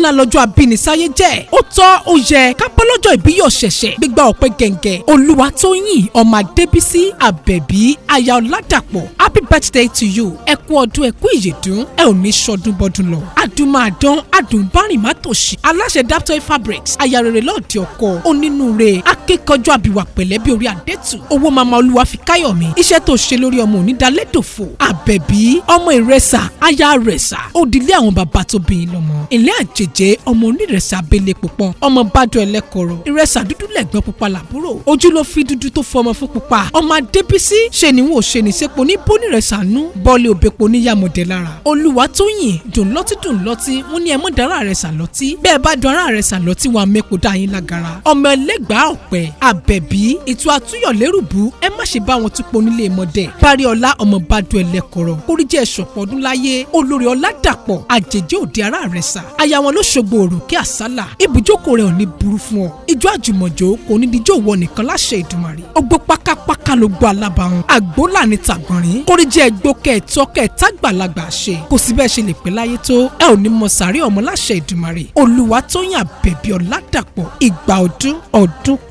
Ńlá lọ́jọ́ abínisáyé jẹ́. Ó tọ́, ó yẹ ká bọ́ lọ́jọ́ ìbíyọ̀ ṣẹ̀ṣẹ̀ gbígbà ọ̀pẹ gẹ̀ǹgẹ̀. Olúwatóyìn ọmọ Adébísí Àbẹ̀bí, aya Ọ̀làdàpọ̀, happy birthday to you. Ẹ kú ọdún, ẹ kú ìyèdún, ẹ ò ní sọdún bọ́dún lọ. Adùnmáàdán adùnbárìn má tòṣì, aláṣẹ Daptoy Fabrics, aya rere lọ́ọ̀dì ọkọ, onínúure, akẹ́kọ̀ọ́jọ́, àbíwá pẹ̀lẹ́ bí orí adẹ́tù owó. Mama olúwa fi káyọ̀mí, iṣẹ́ tó ṣe lórí ọmọ onídàálẹ́dòfò. Àbẹ̀bí ọmọ ìrẹsà, aya rẹ̀sà, òdìlé àwọn bàbá tó bí i lọ́mọ, ilé àjèjì, ọmọ onírẹsà abẹ́lé púpọ̀, ọmọ bàdó ẹlẹ́kọ̀rọ̀, ìrẹsà dúdú lẹ̀gbọ́n, pupa làbúrò. Ojú ló fi dúdú tó fọmọ fún pupa. Ọmọ Adébísí ṣe ni wọn ò ṣe ní sẹ́pọ̀ ní bónírẹsà nú bọ́ọ̀lì òbẹ́pọ̀ níyàmọ̀dé lára. Olúwatóyìn, dùn lọ́tí, dùn lọ́tí. Wọ́n ní ẹ mọ̀ dára rẹ̀ sà lọ́tí. Bẹ́ẹ̀ bá dùn ara rẹ̀ sà lọ́tí, wọn àmẹ́pọ̀ dá yín lágara. Ọmọ ẹlẹ́gbàá ọ̀pẹ, Àbẹ̀bí ètò àtúyọ̀lérùbù, ẹ má ṣe bá wọn túpọ̀ nílé mọ̀dẹ̀. Paríọlá ọmọ bàdó ẹlẹ́kọ̀rọ̀, kóríjẹ́ ẹ̀ṣọ̀pọ̀ ọdún láyé. Olórí Ọládàpọ̀, àjèjì òde ara rẹ̀ sà, aya wọn ló ṣògbó òròkè àsálà. Ibùjókòó rẹ̀ ò ní burú fún ọ. Ijó àjùmọ̀jò kò ní dijó wọ nìkan láṣẹ Ìdùmarè. Ogbó pákápáká ló gbọ́ alábàáhùn, àgbólà ní tàgbọ̀nrín. Kóríjẹ́ ẹgbó kẹẹ̀tọ́ kẹẹ̀tágbàlagbà ṣe. Kò sí bẹ́ẹ̀ ṣe lè pẹ́ láyé tó, ẹ ò ní mọ sàárè ọmọ láṣẹ Ìdùmarè. Olúwatóyìn Àbẹ̀bí Ọládàpọ̀, ìgbà ọdún ọdún.